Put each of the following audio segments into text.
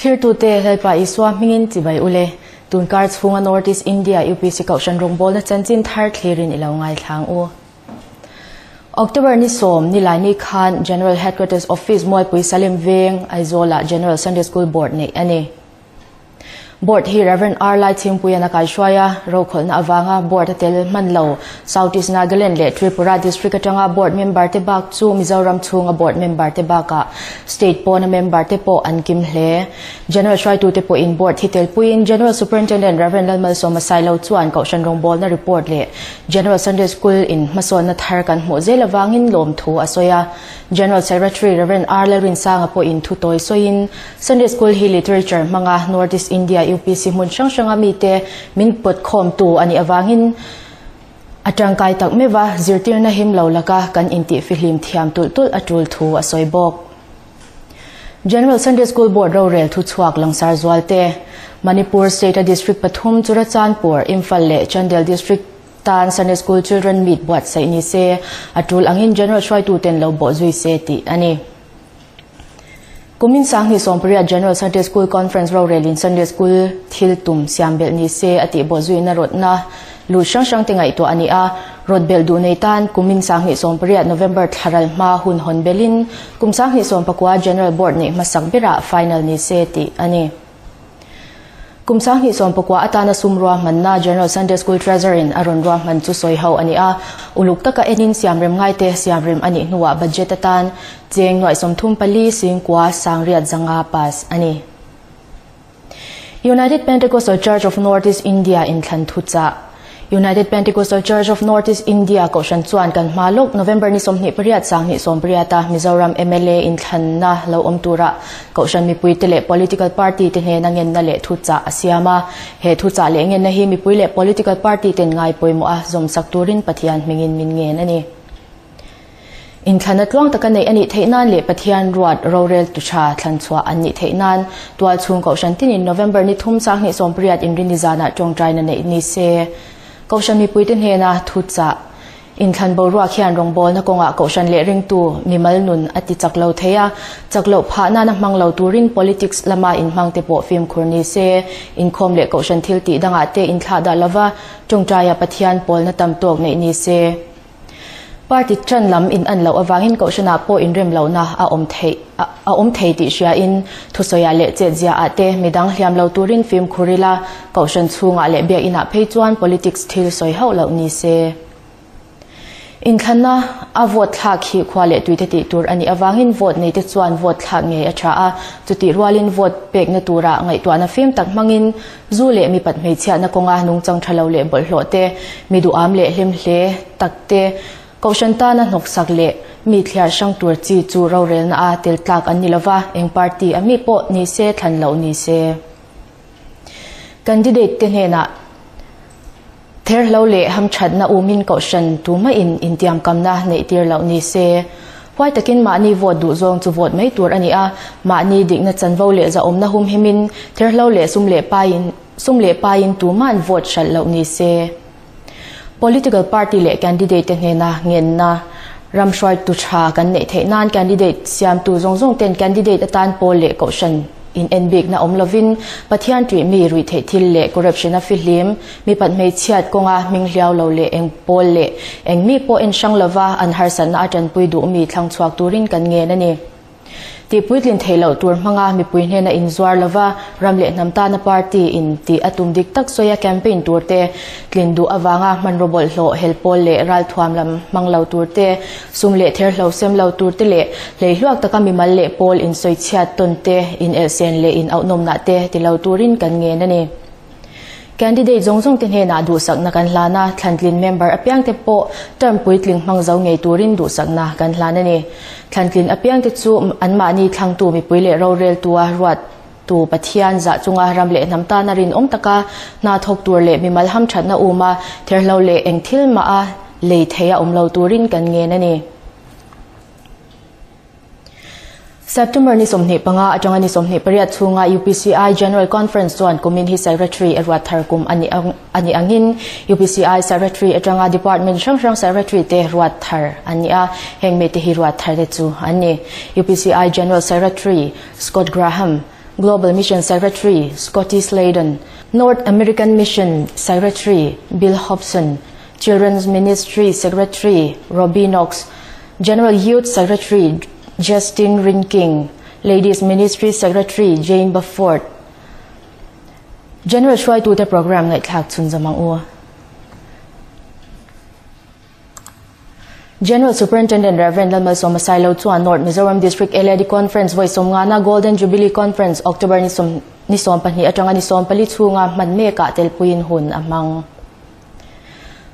Thlirtute Lalpa Isua hmingin chibai ule. Tunkar chhunga North East India UPC Kohhran rawngbawlna chanchin thar thlirin i lo ngaithlang u. October ni sawm Nilaini khan General Headquarters Office Mualpui Salem Veng, Aizawlah General Sunday School Board neih a ni. Board hi Rev. R. Laichhingpuian a kaihruai a, rokhawlhna avanga Board a tel hman lo. South East Nagaland leh Tripura District atanga Board member te bak chu Mizoram chhunga Board member te bakah State pawna member te pawh an kim hle. General hruaitute pawhin Board hi telpuiin General Superintendent Rev. Lalmalsawma Sailo chuan Kohhran rawngbawlna report leh General Sunday School in hmasawnna thar kan hmuh zel avangin lawmthu a sawi a. General Secretary Rev. R. Lalrinsanga pawhin thu tawi sawiin Sunday School hi literature hmanga North East India UPC hmun hrang hranga mite min pawt khawmtu a nih avangin a tangkai tak meuh a, zirtirna him lo laka kan intihfihlim thiam tulh tulh a tul thu a sawi bawk. General Sunday School Board rorel thuchhuak langsar zualte Manipur State-a District pathum Churachandpur, Imphal leh Chandel District tan Sunday School Children Meet buatsaih ni se, a tul angin General hruaituten lo bawhzui se tih a ni. Kumin sanghnih sawmpariat General Sunday School Conference rorelin Sunday School thil tum siam belh ni se a tih bawhzuina rawtna lut hrang hrang te ngaihtuah a ni a. Rawt belh duh nei tan kumin sanghnih sawmpariat November thlaral hma hun hawn belhin kum sanghnih sawmpakua General Board neih hmasak berah final ni se tih a ni. Kum sanghnih sawmpakua atana sum ruahmanna General Sunday School Treasury-in a rawn ruahman chu sawi ho a ni a. Uluk taka enin siamrem ngaite siamrem a nih hnuah budget atan cheng nuaih 34 singkua sangriat zanga pass a ni. United Pentecostal Church of North East India inthlan thuchah United Pentecostal Church of North East India Kohhran chuan kan hma lawk November ni 28 sanghnih 18 a Mizoram mla inthlanna lo awm tura Kohhran mipuite leh political party te hnena ngenna leh thuchah a siam a. He thuchah leh ngenna hi mipui leh political party ten ngai pawimawh a zawmsak turin Pathian hmingin min ngen a ni. Inthlanna tluang taka neih a nih theih nan leh Pathian ruat rorel tu tha thlan chhuah an nih theih nan tual chhung Kohhran tinin November ni thum sanghnih 18 inrinni zanah tawngtaina neih ni se. Kohhran mipuite hnena thuchah Inthlan boruak hian rawngbawlna kawngah Kohhran leh ringtu mimal nun a ti chak lo thei a, chak loh phah nana hmang lo turin politics lama inhmangte pawh fimkhur ni se. Inkhawm leh Kohhran thil tih dangah te inthlah dah lova tawngtaia Pathian pawlna tam tawk neih ni se. Party ṭan lam in an loh avangin Kohhranah pawh inrem lohna a awm theih a awm thei tih hriain thusawiah leh chetziaah te midang hliam lo turin fimkhur ila, Kohhran chhungah leh biakinah phei chuan politics thil sawi hauh loh ni se. Inthlanna a vote thlak hi khua leh tuite tih tur a nih avangin vote neite chuan vote thlak ngei a ṭha a, chutih rualin vote pekna tura ngaihtuahna fim tak hmangin Zu leh mipat hmeichhiatna kawnga nungchang tha lo leh bawlhhlawh te, mi duham leh hlim hle tak te, Kohhran tana hnawksak leh mi thliar hrang tur chi chu rorelna a tel tlak an ni lova, eng party a mi pawh ni se thlan loh ni se. Candidate te hnenah therhlo leh hamthatna umin Kohhran tumah-in intiamkamna neih tir loh ni se. Huai takin mahni vote duh zawng chu vote mai tur a ni a, mahni dikna chanvo leh zahawmna humhimin therhlo leh sum leh paiin sum leh paiin tuman vote hralh loh ni se. Political party leh candidate te hnena ngenna ram hruaitu tha kan neih theih nan candidate siamtu zawng zawng ten candidate atan pawl leh kohhran in en bikna awm lovin Pathian ṭih mi ruih theih thil leh corruption a fihlim Mipat hmeichhiat kawnga hming hliau lo leh eng pawl leh eng mi pawh en hrang lova an harsatna a tanpui duh mi thlang chhuak turin kan ngen a ni. Tih puitlin theih loh tur hmanga mipui hnena inzuar lova ram leh hnam tana party in tih a tum dik tak sawia campaign tur te, tlin duh avanga hmanraw bawlhhlawh hel pawl leh ralthuam lam hmang lo tur te, sum leh therhlo sem lo tur te leh hleihluak taka mimal leh pawl insawichhiat tawn te, inelhsen leh inauhnawmnah te ti lo turin kan ngen a ni. Candidate zawng zawng te hnenah duhsakna kan hlan a, thlantlin member apiang te pawh term puitling hmang zo ngei turin duhsakna kan hlan a ni. Thlantlin apiang te chu anmahni thlangtu mipui leh roreltua ruattu Pathian zah chunga ram leh hnam tana rinawm taka hna thawk tur leh mimal hamthatna uma therhlo leh eng thil mah a lei thei a awm lo turin kan ngen a ni. September ni 25 atanga ni 28 chhunga UPCI General Conference chuan kumin hi Secretary a ruat thar kum a nih angin UPCI Secretary atanga Department hrang hrang Secretary te ruat thar an ni a, heng mite hi ruat thar te chu an ni. UPCI General Secretary Scott Graham. Global Mission Secretary Scotty Sladen, North American Mission Secretary Bill Hobson, Children's Ministry Secretary Robbie Knox, General Youth Secretary Justin Rinking, Ladies Ministry Secretary Jane Bufford. General hruaitute program ngaihthlak chhunzawm ang u. General Superintendent Rev. Lalmalsawma Sailo chuan North Mizoram District LAD Conference vawi sawmngana Golden Jubilee Conference October ni sawm ni 12 atanga ni 14 chhunga hman mekah telpuiin hun a hmang.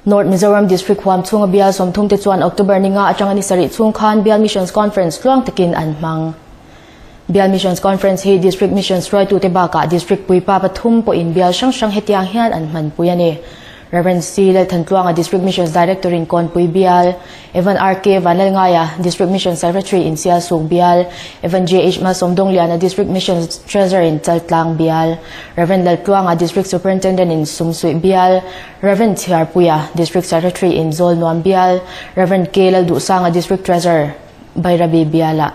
North Mizoram District huam chhunga bial 30 te chuan October ni nga atanga ni sarih chhung khan Bial Missions Conference tluang takin an hmang. Bial Missions Conference hi District Missions hruaitute bakah District puipa pathum pawhin bial hrang hrang hetiang hian an hmanpui a ni. Rev. C. Lalthantluanga District Missions Director in Kawnpui Bial, Evan RK Vanlalngaia District Missions Secretary in Sialsuk Bial, Evan JH Malsawmdawngliana District Missions Treasurer in Chaltlang Bial, Rev. Laltluanga District Superintendent in Sumsuih Bial, Rev. Chhiarpuia District Secretary in Zawlnuam Bial, Rev. K. Lalduhsanga District Treasurer, Bairabi Bialah.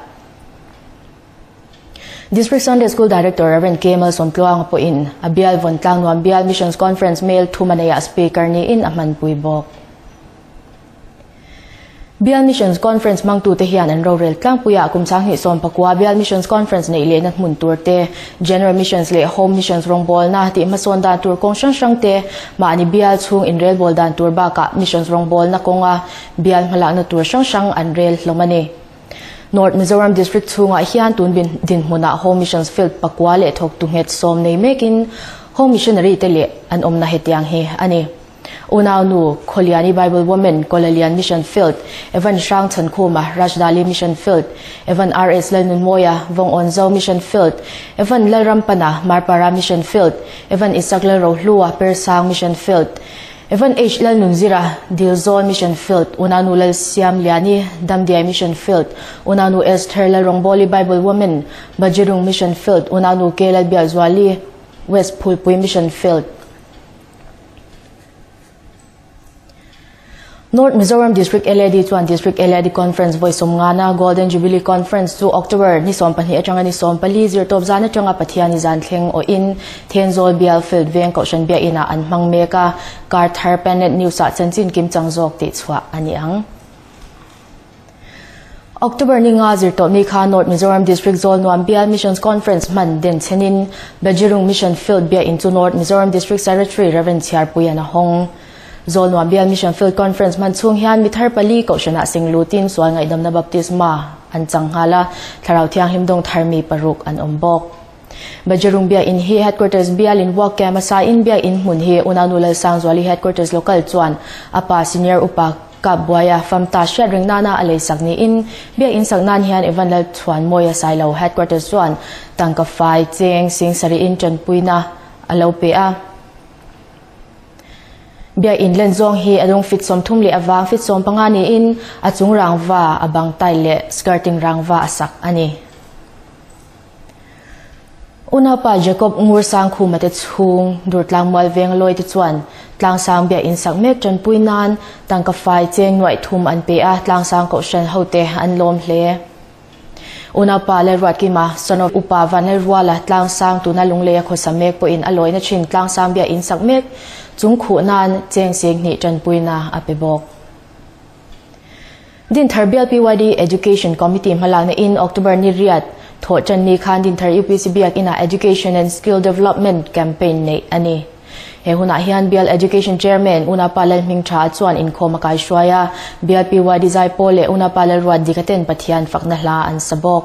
District Sunday School Director Rev. K. Malsawmtluanga pawhin a bial vawn tlang nuam bial Missions Conference mail thum a neiah Speaker niin a hmanpui bawk. Bial Missions Conference hmangtute hian an rorel tlangpuiah kum sanghnih 14 Bial Missions Conference neih lehna hmun tur te, General Missions leh Home Missions rawngbawlna tih hmasawn dan tur kawng hrang hrang te, mahni bial chhung inrelbawl dan tur bakah Missions rawngbawlna kawnga bial hmalakna tur hrang hrang an rel hlawm a ni. North Mizoram District chhungah hian tun dinhmunah Home Missions Field pakua leh thawktu nghet sawm nei mekin Home Missionary te leh an awmna hetiang hi a ni. Unau nu Khawliani Bible Women Kawlalian Mission Field, Evan Hrang Chhankhuma Rajdali Mission Field, Evan RS Lalnunmawia Vawngawnzo Mission Field, Evan Lalrampana Marpara Mission Field, Evan Isak Lalrohlua Persang Mission Field, Evan H. Lalnunzira, Dilzawn Mission Field, Unanu Lalsiamliani, Damdiai Mission Field, Unanu Esther Lalrawngbawli Bible Women, Bajirung Mission Field, Unanu K. Lalbialzuali, West Phulpui Mission Field. North Mizoram District LAD chuan District LAD Conference vawi sawmngana Golden Jubilee Conference chu October ni 12 atanga ni 14 zirtawp zan atanga Pathiani zan thleng awhin Thenzawl Bial Field veng Kohhran Biakinah an hmang mek a, kar thar Planet News-ah chanchin kim chang zawk tih chhuah a ni ang. October ni nga zirtawp ni kha North Mizoram District Zawlnuam Bial Missions Conference hman den chenin Bajirung Mission Field Biakin chu North Mizoram District Secretary Rev. Chhiarpuian a hawng. Zawlnuam Bial Mission Field Conference hman chhung hian mi thar pali Kohhranah sing lutin sual ngaihdamna baptisma an chang nghal a, Thlarau Thianghlim dawng thar mi paruk an awm bawk. Bajarung Biakin hi Headquarters bial in vuak kem a sa in Biakin hmun hi Unau Lalsangzuali Headquarters Local chuan a pa Senior Upa Kap buaia famta hriat ring nana a lei sak niin Biakin sak nan hian Evan Lalchhuanmawia Sailo Headquarters chuan tangka fai cheng sing sarih in tanpuina a lo pe a. Biakin len zawng hi a lung fit 30 leh a vang fit 15 niin a chung rangva a bang tile leh skirting rangva a sak a ni. Unaupa Jacob Ngur Sangkhuma te chhung Durtlang Mual Veng lawi te chuan Tlangsang biakin sak mek tanpui nan tangka fai cheng nuaih thum an pe a, Tlangsang Kohhran hote an lawm hle. Unaupa Lalruatkima, son of Upa Vanlalruala, Tlangsang tuna Lungleia khawsa mek pawhin a lawina thin Tlangsang biakin sak mek chung khuh nan cheng seng hnih tanpuina a pe bawk. Dinthar Bial PYD Education Committee hmalakna in October ni riat thawh tan ni khan Dinthar UPC Biakinah Education and Skill Development Campaign neih a ni. He hunah hian Bial Education Chairman Unapa Lalhmingtha chuan inkhawm a kaihruai a, Bial PYD Zaipawl leh Unapa Lalruat Dikaten Pathian fakna hla an sa bawk.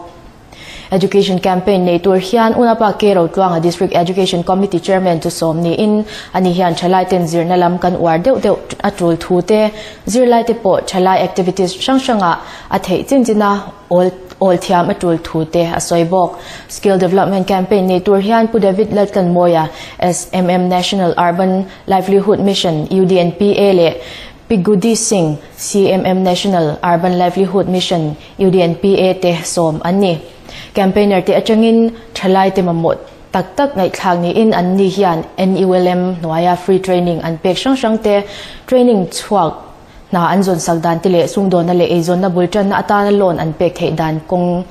Education Campaign nei tur hian Unapa K Rotluanga District Education Committee Chairman chu sawm niin ani hian thalai ten zirna lam kan uar deuh deuh a tul thu te, zirlai te pawh thalai activities hrang hrangah a theih chin chin a awl awl thiam a tul thu te a sawi bawk. Skill Development Campaign nei tur hian Pu David Laltlanmawia, SMM National Urban Livelihood Mission, UDNPA, leh Pi Gudi Singh, CMM National Urban Livelihood Mission, UDNPA, te sawm an ni. Campaigner te atangin thalai te mamawh tak tak ngaihthlak niin an ni hian NULM hnuaia free training an pek hrang hrang te, training chhuak hna an zawn sak dan te leh sumdawnna leh eizawnna bul tanna atana loan an pek theih dan kawng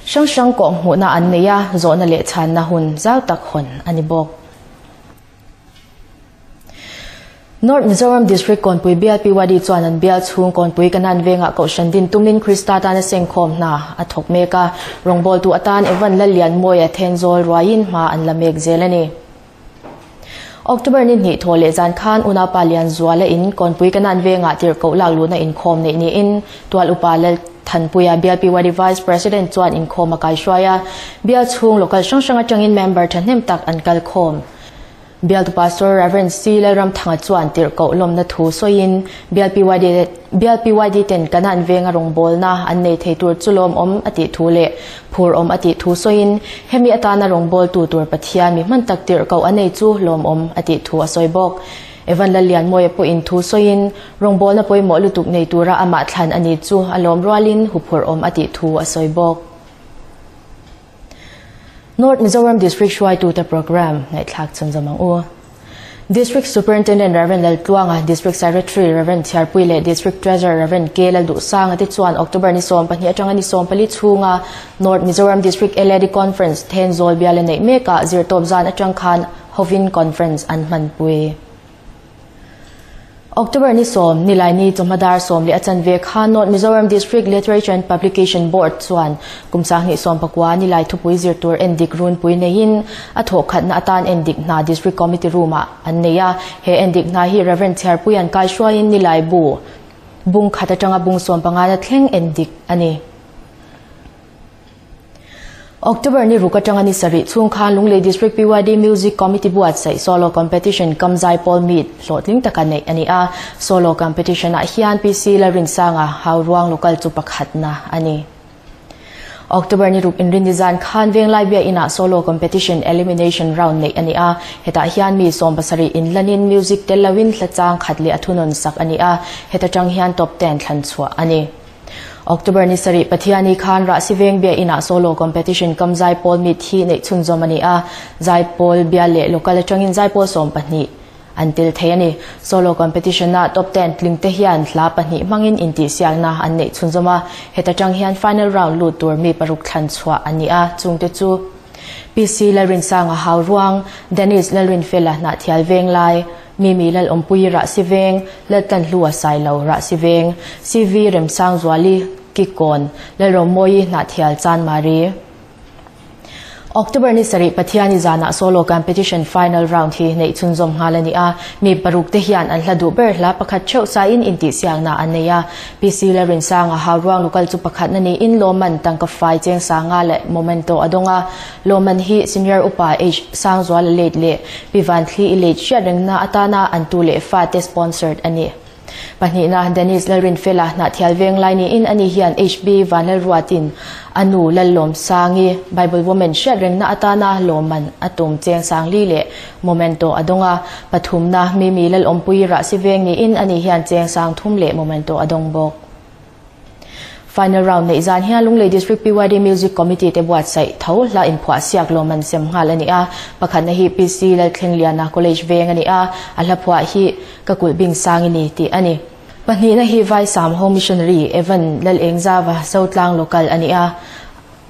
hrang hrang kawhhmuhna an nei a, zawhna leh chhanna hun zau tak hawn a ni bawk. North Mizoram District Kawnpui Bial PYD chuan an bial chhung Kawnpui Kanan vengah Kohhran din tumin Krista tana sengkhawm hna a thawk mek a, rawngbawltu atan Evan Lallianmawia Thenzawl ruaiin hma an la mek zel a ni. October ni hnih thaw leh zan khan Unaupa Lianzuala in Kawnpui Kanan vengah tirhkoh lak luhna inkhawm neih niin Tual Upa Lal Thanpuia Bial PYD Vice President chuan inkhawm a kaihruai a, bial chhung local hrang hrang atangin member thahnem tak an kalkhawm. Bialtu Pastor Rev. C. Lalramthanga chuan tirhkoh lawmna thu sawiin Bial PYD Bial PYD ten Kanan venga rawngbawlna an nei thei tur chu lawmawm a tih thu leh phur awm a tih thu sawiin hemi atana rawngbawltu tur Pathian mi hman tak tirhkoh a nei chu lawmawm a tih thu a sawi bawk. Evan Lallianmawia pawhin thu sawiin rawngbawlna pawimawh lutuk nei tura amah thlan a ni chu a lawm rualin huphurh awm a tih thu a sawi bawk. North Mizoram District hruaitute programme ngaihthlak chhunzawm ang u. District Superintendent Rev. Laltluanga, District Secretary Rev. Chhiarpui leh District Treasurer Rev. K. Lalduhsanga te chuan October ni 12 atanga ni 14 chhunga North Mizoram District LAD Conference Thenzawl biala neih mekah zirtawp zan atang khan hovin conference an hmanpui. October ni 10, Nilaini chawhma dar 10:15 khan North Mizoram District Literature and Publication Board chuan kum 2019 Nilai thupui zir tur endik runpui neiin a thawhkhatna atan endik hna District Committee Room-ah an nei a. He endik hna hi Rev. Chhiarpuian kaihruaiin Nilai bu bung khat atanga bung 15 na thleng endik a ni. October ni ruk atanga ni sarih chhung khan Lunglei District PYD Music Committee buatsaih Solo Competition kam Zaipawl Meet hlawhtling taka neih a ni a. Solo Competition ah hian PC Lalrinsanga Hauruang Local chu pakhatna a ni. October ni ruk inrin nizan khan Venglai Biakinn ah Solo Competition Elimination Round neih a ni a. Hetah hian mi 70 inlanin music tel loin hla chang khat leh a thunawn sak a ni a. Heta tang hian top 10 thlan chhuah a ni. October ni sarih Pathiani khan Rahsi Veng Biakinn ah Solo Competition kam Zaipawl Meet hi neih chhunzawm a ni a, Zaipawl bial leh local atangin Zaipawl 12 an tel thei a ni. Solo Competition ah top 10 tling te hian hla pahnih hmangin intihsiakna an neih chhunzawm a, heta tang hian final round lut tur mi paruk thlan chhuah an ni a, chungte chu PC Lalrinsanga Hauruang, Dennis Lalrinfela Hnahthial Venglai, Mimi Lalawmpui Rahsi Veng, Laltlanhlua Sailo Rahsi Veng, CV Remsangzuali Kikawn, Lalromawi Hnahthial Chanmari. October ni sarih Pathiani zanah Solo Competition Final Round hi neih chhunzawm nghal a ni a, mi paruk te hian an hla duh ber hla pakhat theuh sain intihsiakna an nei a. PC Lalrinsanga Hauruang local chu pakhatna niin Lawman tangka fai cheng sanga leh Momento a dawng a. Lawman hi Senior Upa H Sangzuala late leh Pi Vanthli i late hriat rengna atana an tu leh fate sponsored a ni. Pahnihna Dennis Lalrinfela Hnahthial Venglai niin ani hian HB Vanlalruatin a nu Lallawm Sangi Bible Woman hriat rengna atana lawmman a tum cheng sangli leh Momento a dawng a. Pathumna Mimi Lalawmpui Rahsi Veng niin ani hian cheng sang thum leh Momento a dawng bawk. Final round neih zan hian Lunglei District PYD Music Committee te buatsaih tho hla inphuah siak lawmman sem nghal a ni a. Pakhatna hi PC Lalthlengliana College veng a ni a, a hla phuah hi Ka kulh bing sang i ni tih a ni. Pahnihna hi Vaisam Home Missionary Evan Lalengzava Zotlang Local a ni a,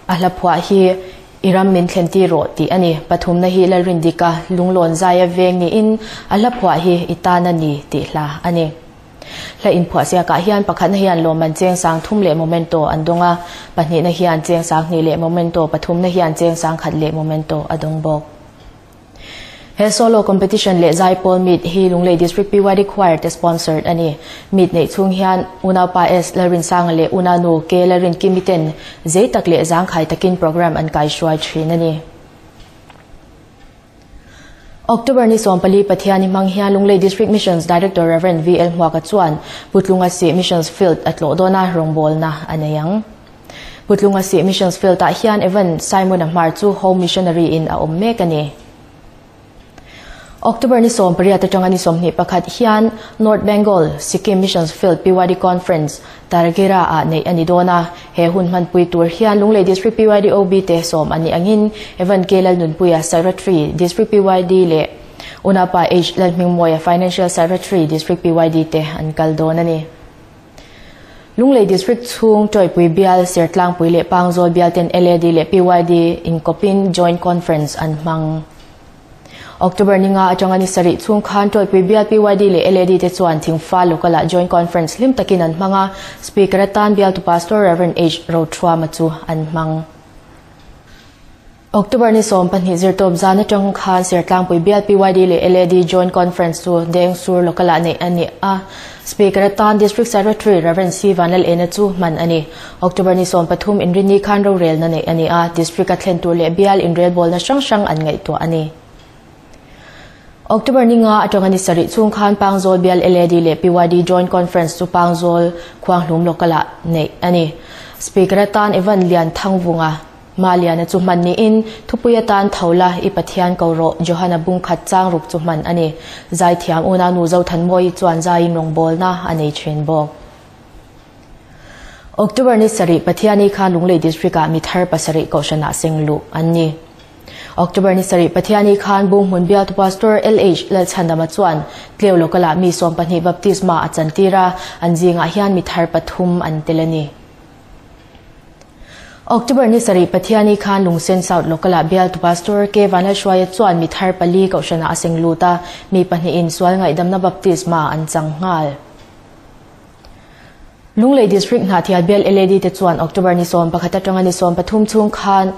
a hla phuah hi I ram min thlen tir rawh tih a ni. Pathumna hi Lalrindika Lunglawn Zaia veng niin a hla phuah hi I tan a ni tih hla a ni. Hla inphuah siakah hian pakhatna hian lawmman cheng sang thum leh momento an dawng a, pahnihna hian cheng sang hnih leh momento, pathumna hian cheng sang khat leh momento a dawng bawk. He solo competition leh Zaipawl Meet hi Lunglei District PYD Choir te sponsored a ni. Meet neih chhung hian Unaupa S Lalrinsanga leh Unanu K Lalrinkimi ten zei tak leh zangkhai takin program an kaihruai thin a ni. October ni 14 Pathiani hmang hian Lunglei District Missions Director Rev. VL Hmuaka chuan Putlunga Sih Missions Field a tlawh dawn a, rawngbawlna a nei ang. Putlunga Sih Missions Field ah hian Evan Simon-a hmar chu Home Missionary in a awm mek a ni. October ni 18 atanga ni 21 hian North Bengal Sikkim Missions Field PYD Conference Targira ah neih a ni dawn a, he hun hmanpui tur hian Lunglei District PYD OB te sawm a nih angin Evan K Lalnunpuia Secretary District PYD leh Unapa H Lalhmingmawia Financial Secretary District PYD te an kal dawn a ni. Lunglei District chhung Tawipui bial, Sertlangpui leh Pangzawl bial ten LAD leh PYD inkawpin Joint Conference an hmang. October ni nga atanga ni sarih chhung khan Tawipui bial PYD leh LAD te chuan Thingfa Local ah Joint Conference hlim takin an hmang a, Speaker atan bialtu Pastor Rev. H. Rothuama chu an hmang. October ni 12 zirtawp zan atang khan Sertlangpui bial PYD leh LAD Joint Conference chu Dengsur Local ah neih a ni a, Speaker atan District Secretary Rev. C. Vanlalena chu hman a ni. October ni 13 inrinni khan rorelna neih a ni a, District a thlen tur leh bial inrelbawlna hrang hrang an ngaihtuah a ni. October ni nga atanga ni sarih chhung khan Pangzawl bial LAD leh PYD Joint Conference chu Pangzawl Khuanghlum Local ah neih a ni. Speaker atan Evan Lian Thangvunga Maliana chu hman niin thupui atan tho la i Pathian ko rawh Johana bung khat chang ruk chu hman a ni. Zaithiam unaunu Zothanmawii chuan zaiin rawngbawlna a nei thin bawk. October ni sarih Pathiani khan Lunglei District ah mi thar pasarih kohhranah seng luh an ni. October ni sarih Pathiani khan Bunghmun bialtu Pastor LH Lalchhandama chuan Tleu Local ah mi 12 baptisma a chantir a, an zingah hian mi thar pathum an tel a ni. October ni sarih Pathiani khan Lungsen South Local ah bialtu Pastor K Vanlalhruaia chuan mi thar pali kohhranah a seng lut a, mi pahnihin sual ngaihdamna baptisma an chang nghal. Lunglei District Hnahthial bial LAD te chuan October ni 11 atanga ni 13 chhung khan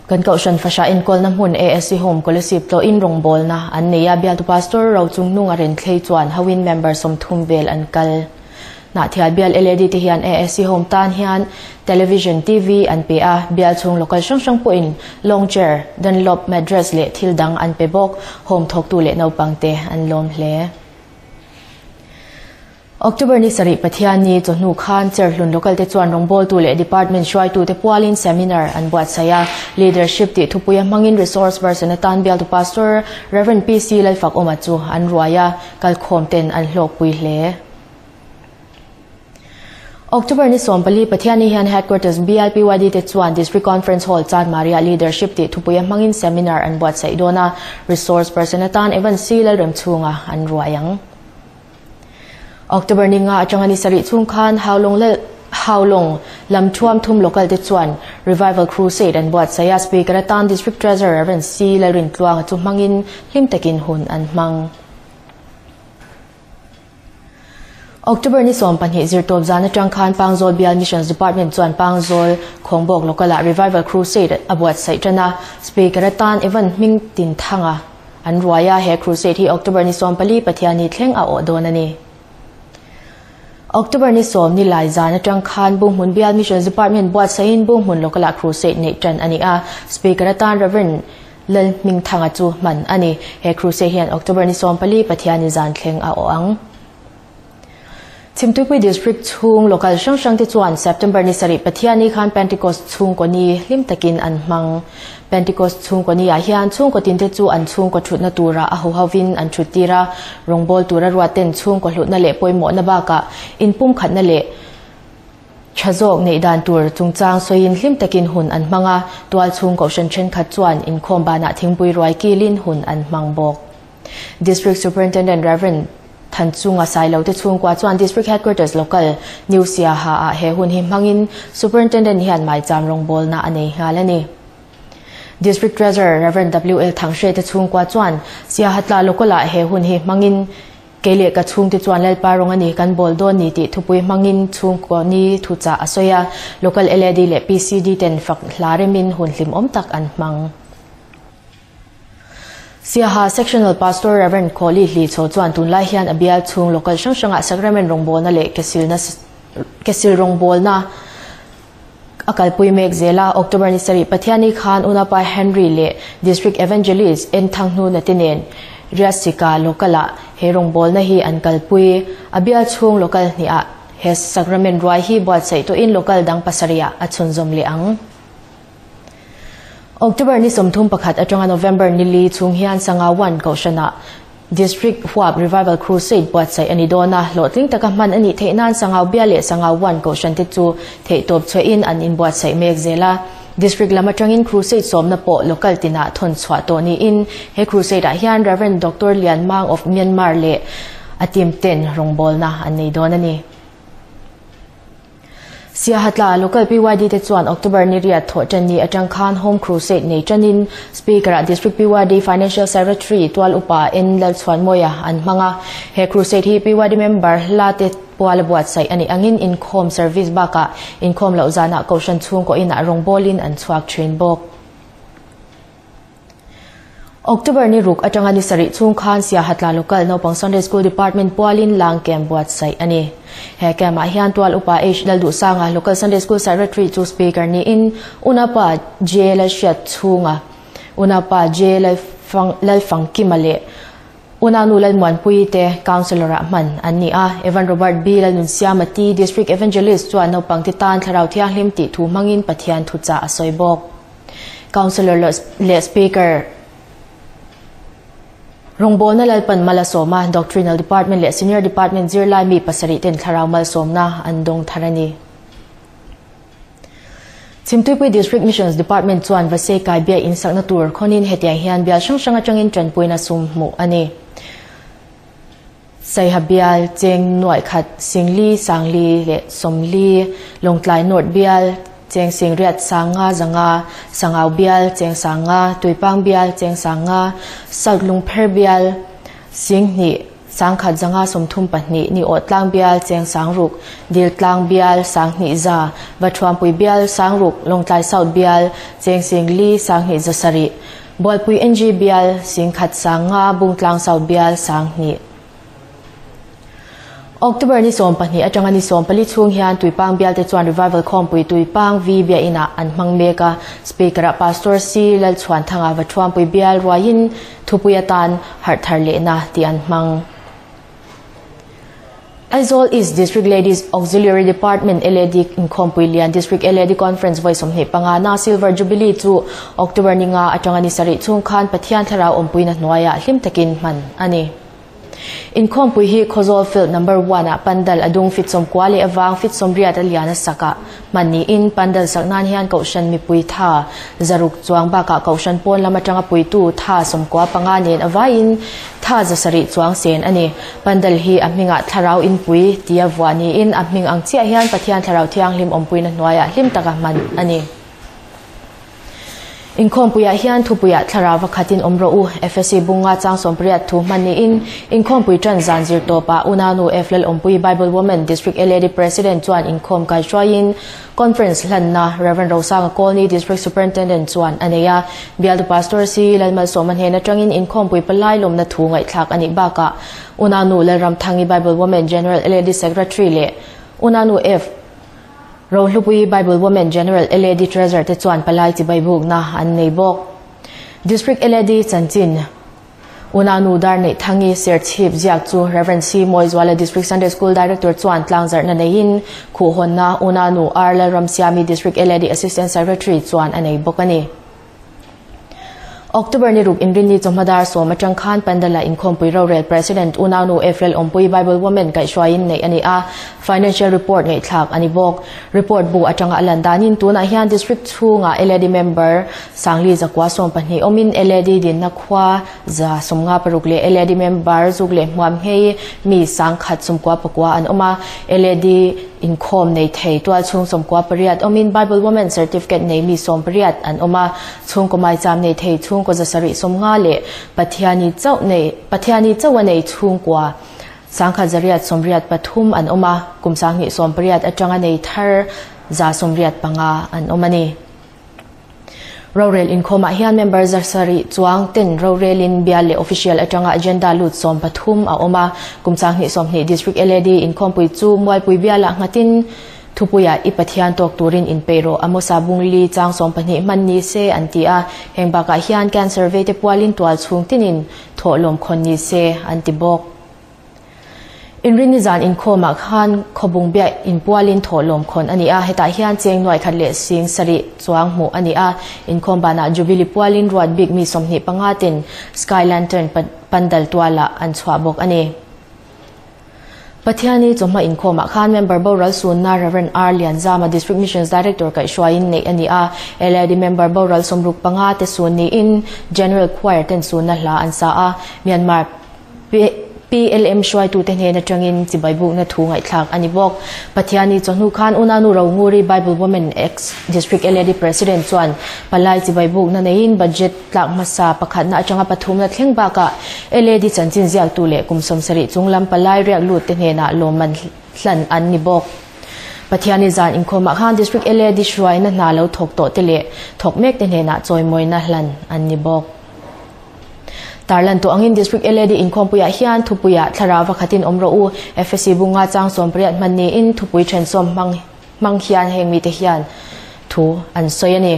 kan kohhran fahra enkawlna hmun ASC Home Kolasib tlawhin rawngbawlna an nei a, bialtu Pastor Rochungnunga Renthlei chuan hoin member 30 vel an kal. Hnahthial bial LAD te hian ASC Home tan hian Television, TV, an pe a, bial chhung local hrang hrang pawhin long chair, Dunlop mattress leh thil dang an pe bawk. Home thawktu leh naupang te an lawm hle. October ni sarih Pathianni chawhnu khan Cherhlun local te chuan rawngbawltu leh department hruaitute pualin seminar an buatsaih a, leadership tih thupuia hmangin resource person atan bialtu Pastor Rev. PC Lalfakawma chu an ruai a, kalkhawm ten an hlawkpui hle. October ni 14 Pathianni hian Headquarters BLPYD te chuan District Conference Hall Chanmaria Leadership tih thupuia hmangin seminar an buatsaih dawn a, resource person atan Evan C Lalremchhunga an ruai ang. October ni nga atanga ni sarih chhung khan Haulawng leh Haulawng lam thuam thum local te chuan Revival Crusade an buatsaih a, Speaker atan District Treasurer Rev. C Lalrintluanga chu hmangin hlim takin hun an hmang. October ni 12 zirtawp zan atang khan Pangzawl Bial Missions Department chuan Pangzawl Khawngbawk Local ah Revival Crusade a buatsaih tan a, Speaker atan Evan Hming Tinthanga An ruai a, he crusade hi October ni 14 Pathianni thleng a awh dawn a ni. October ni 10 ni lai zan atang khan Bunghmun Bial Missions Department buatsaihin Bunghmun Local ah crusade neih tan a ni a, Speaker atan Rev. Lalhmingthanga chu hman a ni. He crusade hian October ni 14 Pathianni zan thleng a awh ang. Chhimtuipui District chhung local hrang hrang te chuan September ni sarih Pathianni khan Pentecost chhungkaw ni hlim takin an hmang. Pentecost chhungkaw ni ah hian chhungkaw tin te chu an chhungkaw thutna turah a ho hovin an thut tir a, rawngbawl tura ruat ten chhungkaw hlutna leh pawimawhna bakah inpumkhatna leh tha zawk neih dan tur chungchang sawiin hlim takin hun an hmang a, tual chhung kohhran thenkhat chuan inkhawm banah thingpui ruai kilin hun an hmang bawk. District Superintendent Rev. Thanchunga Sailote chhungkua chuan District Headquarters Local, New Siaha ah he hun hi hmangin Superintendent hian maicham rawngbawlna a nei nghal a ni. District Treasurer Rev. WL Thanghrete chhungkua chuan Siaha tla Local ah he hun hi hmangin kei leh ka chhungte chuan Lalpa rawng a ni kan bawl dawn ni tih thupui hmangin chhungkaw ni thuchah a sawi a, Local LAD leh PCD ten fak hla remin hun hlimawm tak an hmang. Siaha Sectional Pastor Rev. Khawli Hlichho chuan tunlai hian a bial chhung local hrang hrangah sacrament rawngbawlna leh kesilna kesil rawngbawlna a kalpui mek zel a. October ni sarih Pathianni khan Unapa Henry leh District Evangelist En Thanghnuna te nen Riasika local-ah he rawngbawlna hi an kalpui. A bial chhung local hnihah he sacrament ruai hi buatsaih tawhin local dang pasarihah a chhunzawm leh ang. October ni 31 atanga November ni li chhung hian Sangawan Kohhranah District Huap Revival Crusade buatsaih a ni dawn a, hlawhtling taka hman a nih theih nan Sangau Bia leh Sangawan Kohhran te chu theihtawp chhuahin an inbuatsaih mek zel a. District lam atangin Crusade sawmna pawh local tinah thawn chhuah tawh niin he Crusade ah hian Rev. Doctor Lian Mang of Myanmar leh a team ten rawngbawlna an nei dawn a ni. Siahatla Local PYD te chuan October ni riat Thawhṭanni aṭang khan Home Crusade nei ṭanin Speaker-ah District PYD Financial Secretary Tual Upa N Lalchhuanmawia an hmang a. He crusade hi PYD member hla te puala buatsaih a nih angin inkhawm service bakah inkhawm loh zanah Kohhran chhungkaw inah rawngbawlin an chhuak ṭhin bawk. October ni ruk atanga ni sarih chhung khan Siahatla Local Naupang Sunday School Department pualin lang camp buatsaih a ni. He camp ah hian Tual Upa H Lalduhsanga Local Sunday School Secretary chu Speaker niin Unapa J Lalhriat chhunga Unapa J Lalfangkima leh Unanu Lalmuanpuii te Councillor ah hman an ni a. Evan Robert B Lalnunsiama T District Evangelist chuan naupang te tan Thlarau Thianghlim tih thu hmangin Pathian thuchah a sawi bawk. Councillor leh Speaker rawngbawlna Lalpan mal a sawm a, Doctrinal Department leh Senior Department zirlai mi pasarih ten thlarau malsawmna an dawng thar a ni. Chhimtuipui District Missions Department chuan Vasei kai biak insakna tur khawnin hetiang hian bial hrang hrang atangin tanpuina sum hmuh a ni. Saiha bial, Cheng nuaih khat, Singli, Sangli leh Sawmli, Lawngtlai North bial, Cheng Singriat, Sanga, Zanga, Sangau bial, Cheng Sanga, Tuipang bial, Cheng Sanga, South Lungpher bial, Singhnih, Sangkhat, Zanga, 32, Niawh Tlang bial, Cheng Sangruk, Diltlang bial, Sanghnih Za, Vathuampui bial, Sangruk, Lawngtlai South bial, Cheng Singli, Sanghnih Zasarih, Bualpui NG bial, Singkhat Sanga, Bungtlang South bial, Sanghnih. October ni 12 atanga ni 14 chhung hian Tuipang bial te chuan Revival Khawmpui Tuipang V biainah an hmang mek a. Speaker-ah Pastor C Lalchhuanthanga Vathuampui bial ruaiin thupui atan harh thar lehna tih an hmang. Aizawl East District Ladies Auxiliary Department, LAD, Inkhawmpui Lian District LAD Conference vawi 25 na Silver Jubilee chu October ni nga atanga ni sarih chhung khan Pathian Thlarau awmpuina hnuaiah hlim takin hman a ni. Inkhawmpui hi Khawzawl Field Number One ah pandal a dung fit 90 leh avang fit 80 a lian a sak ah hman niin pandal sak nan hian Kohhran mipui tha 600 chuang bakah Kohhran pawn lam atanga puitu tha 95 nen a vaiin Tha 700 chuang sen a ni. Pandal hi a hmingah Thlarau Inpui tia vuah niin a hming ang chiah hian Pathian Thlarau Thianghlim awmpuina hnuaiah hlim taka hman a ni. Inkhawmpuiah hian thupuiah Thlarau va khatin awm rawh u, Efesi bunga chang 18 thu hman niin Inkhawmpui tan zan zir tawpah Unanu F Lalawmpui Bible Women District LAD President chuan inkhawm kaihruaiin Conference hlanna Rev. Rosanga Colney District Superintendent chuan a nei a. Bialtu Pastor C. Lalmalsawma hnen atangin inkhawmpui palai lawmna thu ngaihthlak a nih bakah Unanu Lalramthangi Bible Women General LAD Secretary leh Unanu F. Rohlupui Bible Women General LAD Treasurer te chuan palai chibai bukna an nei bawk. District LAD chanchin. Unanu Darneih Thangi Serchhip ziak chu Rev. C. Mawizuala District Sunday School Director chuan tlangzarhna neiin khuhhawnna Unanu R. Lalramsiami District LAD Assistant Secretary chuan a nei bawk a ni. October ni ruk inrinni chawhma dar 10 atang khan Pandala inkhawmpui rorel President Unanu F. Lalawmpui Bible Women kaihhruaiin neih a ni a, Financial Report ngaihthlak a ni bawk. Report bu atanga a lan danin tunah hian District chhungah LAD member Sangli 912 awmin LAD dinna khua 156 leh LAD member zuk leh hmuam nghei mi 199 an awm a. LAD inkhawm nei thei tualchhung 98 awmin Bible Women Certificate nei mi 18 an awm a. Chhungkaw maicham nei thei chhungkaw 750 leh Pathiani chauh nei Pathiani chauh a nei chhungkua 1883 an awm a. Kum 2018 atanga nei thar 185 an awm a ni. Rorel inkhawmah hian member 700 chuang ten rorelin bial leh official atanga agenda lut 13 a awm a. Kum 2020 District LAD inkhawmpui chu Mualpui bialah nghatin thupuiah i Pathian tawk turin inpeih rawh Amosa Bungli chang 12 hman ni se an ti a. Heng bakah hian cancer vei te pualin tual chhung tinin thawhlawm khawn ni se an ti bawk. Inrinni zan inkhawmah khan Khawbung biak inpualin thawhlawm khawn a ni a, hetah hian cheng nuai khat leh 7000 chuang hmuh a ni a. Inkhawm banah Jubilee pualin ruat bik mi 25 ten Sky Lantern pandal tualah an chhuah bawk a ni. Pathiani chawhma inkhawmah khan member boral sunna Rev. R Lianzama District Missions Director kaihhruaiin neih a ni a, LAD member boral 65 te sun niin General Choir ten sunna hla an sa a, Myanmar PLM hruaitute hnen atangin chibai bukna thu ngaihthlak a ni bawk. Pathiani chawhnu khan Unanu Ronguri Bible Women Ex District LAD President chuan palai chibai bukna neiin budget tlak hmasa pakhatna atanga pathumna thleng bakah LAD chanchin ziaktu leh kum sawmsarih chunglam palai riak lut te hnenah lawmman hlan an ni bawk. Pathiani zan inkhawmah khan District LAD hruaina hna lo thawk tawh te leh thawk mek te hnenah chawimawina hlan an ni bawk. Tarlan tawh angin District LAD inkhawmpuiah hian thupuiah thlarau vakhatin awm rawh u, FSC bunga chang 18 hman niin thupui thensawm hmang hmang hian heng mite hian thu an sawi a ni.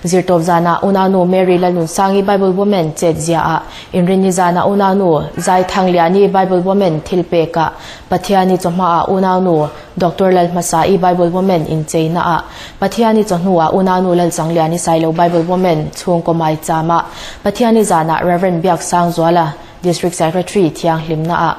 Zirtawp zanah Unanu Mary Lalnunsangi Bible Women chet ziaah Inrinni zanah Unanu Zai Thangliani Bible Women thil pekah Pathiani chawhmaah Unanu Doctor Lalhmasa'i Bible Women incheinaah Pathiani chawhnuah Unanu Lalchangliani Sailo Bible Women chhungkaw maichama Pathiani zanah Rev. Biaksangzuala District Secretary thianghlimnaah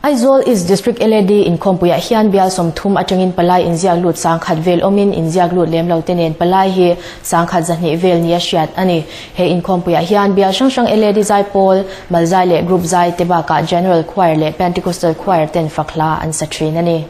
Aizawl East District LAD inkhawmpuiah hian bial 30 atangin palai inziak lut 10,000 vel awmin inziak lut lem lo te nen palai hi 1,200 vel nia hriat a ni. He inkhawmpuiah hian bial hrang hrang LAD zaipawl, Malzai leh Group zai te bakah General Choir leh Pentecostal Choir ten fak hla an sa thin a ni.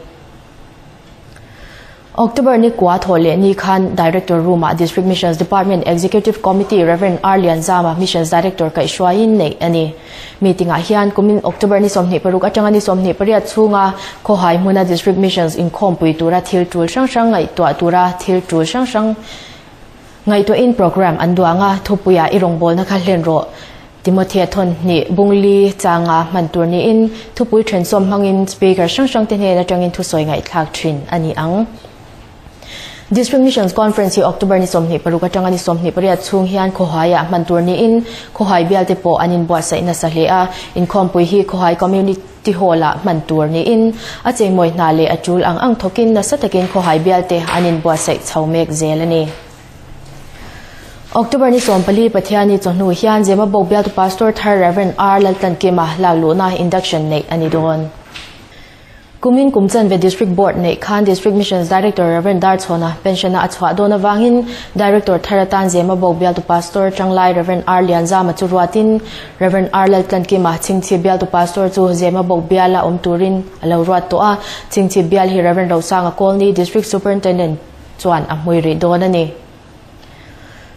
October ni kua thaw leh ni khan Director Room-ah District Missions Department Executive Committee Rev. R. Lianzama Missions Director kaihhruaiin neih a ni. Meeting-ah hian kumin October ni 26 atanga ni 28 chhunga khawhai hmuna District Missions inkhawmpui tura thil tul hrang hrang ngaihtuah tura thil tul hrang hrang ngaihtuahin program an duang a, thupuiah i rawngbawlna kha hlen rawh. Timothea thawn hnih bungli changa hman tur niin thupui thensawm hmangin speaker hrang hrang te hnen atangin thusawi ngaihthlak thin a ni ang. District Missions Conference hi October ni 26 atanga ni 28 chhung hian khawhaiah hman tur niin khawhai bial te pawh an inbuatsaih nasa hle a, inkhawmpui hi khawhai community hall-ah hman tur niin a cheimawi hna leh a tul ang ang thawkin nasa takin khawhai bial te an inbuatsaih chho mek zel a ni. October ni 14 Pathiani chawhnu hian Zemabawk bialtu Pastor thar Rev. R. Laltlankima lakluhna induction neih a ni dawn. Kumin kum chanve District Board neih khan District Missions Director Rev. Darchhawna pension-a a chhuah dawn avangin Director thar atan Zemabawk bialtu Pastor Changlai Rev. R. Lianzama chu ruatin Rev. R. Laltlankima Chhingchhip bialtu Pastor chu Zemabawk biala awm turin a lo ruat tawh a. Chhingchhip bial hi Rev. Rosanga Kawlni District Superintendent chuan a hmui rih dawn a ni.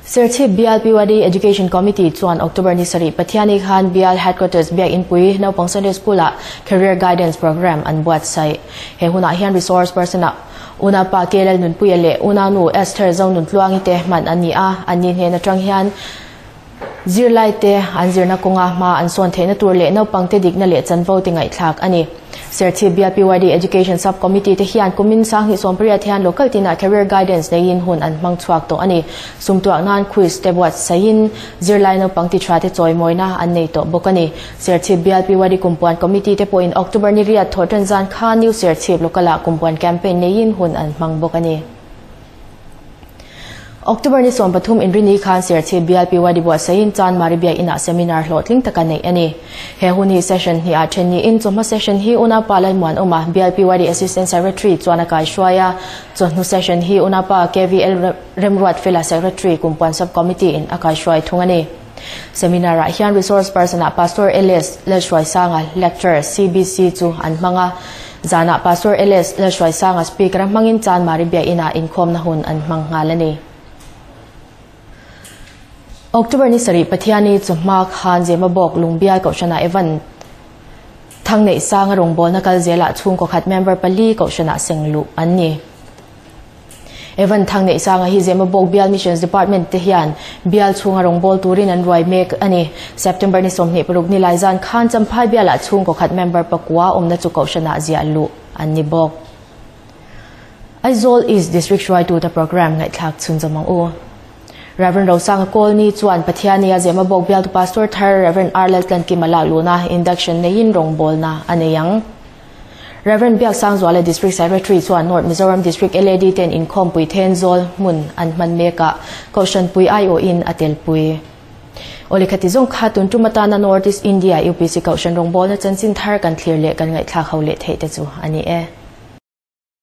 Serchhip Bial PYD Education Committee chuan October ni sarih Pathiani khan Bial Headquarters biak inpui naupang Sunday School-ah Career Guidance Programme an buatsaih. He hunah hian resource person-ah Unapa Kelal Nunpuia leh Unanu Esther Zonuntluangi te hman an ni a, an ni hnen atang hian Zirlai te an zirna kawnga hma an sawn theihna tur leh naupang te dikna leh chanvo te ngaihthlak a ni. Serchhip Bial PYD Education Sub Committee te hian kumin 2018 hian local tinah Career Guidance neiin hun an hmang chhuak tawh a ni. Sumtuak nan quiz te buatsaihin zirlai naupang ti tha te chawimawina an nei tawh bawk a ni. Serchhip Bial PYD Kumpuan Committee te pawhin October ni riat thawh tan zan khan New Serchhip Local ah Kumpuan Campaign neiin hun an hmang bawk a ni. October ni 13 inrini khan Serchhip Bial PYD buatsaihin Chanmari biak inah seminar hlawhtling taka neih a ni. He hun hi session hnih ah then niin chawhma session hi Unapa Lalmuanawma Bial PYD Assistant Secretary chuan a kaihruai a, chawhnu session hi Unapa KVL Remruat Fela Secretary Kumpuan Sub Committee in a kaihruai thung a ni. Seminar ah hian resource person ah Pastor LS Lalhruaisanga lecture CBC chu an hmang a, zanah Pastor LS Lalhruaisanga speaker a hmangin Chanmari biak inah inkhawmna hun an hmang nghal a ni. October ni sarih Pathiani chawhma khan Zemabawk Lungbial Kohhranah Evan Thangneihsanga rawngbawlna kal zelah chhungkaw khat member pali Kohhranah seng luh an ni. Evan Thangneihsanga hi Zemabawk Bial Missions Department te hian bial chhunga rawngbâwl turin an ruai mek a ni. September ni 26 ni lai zan khan Champhai bialah chhungkaw khat member pakua awmna chu kohhranah ziah luh an ni bawk. Aizawl East District hruaitute programme ngaihthlak chhunzawm ang u. Rev. Rosanga Kawlni chuan Pathiania Zemabawk bialtu Pastor thar Rev. R. Laltlankima lakluhna induction neiin rawngbawlna a nei ang. Rev. Biaksangzuala District Secretary chuan North Mizoram District LAD ten inkhawmpui Thenzawl hmun an hman mek ah Kohhranpui aiawhin a telpui. Awle khati zawng kha tun tum atana North East India UPC Kohhran rawngbawlna chanchin thar kan thlir leh kan ngaihthlak ho leh theih te chu a ni e.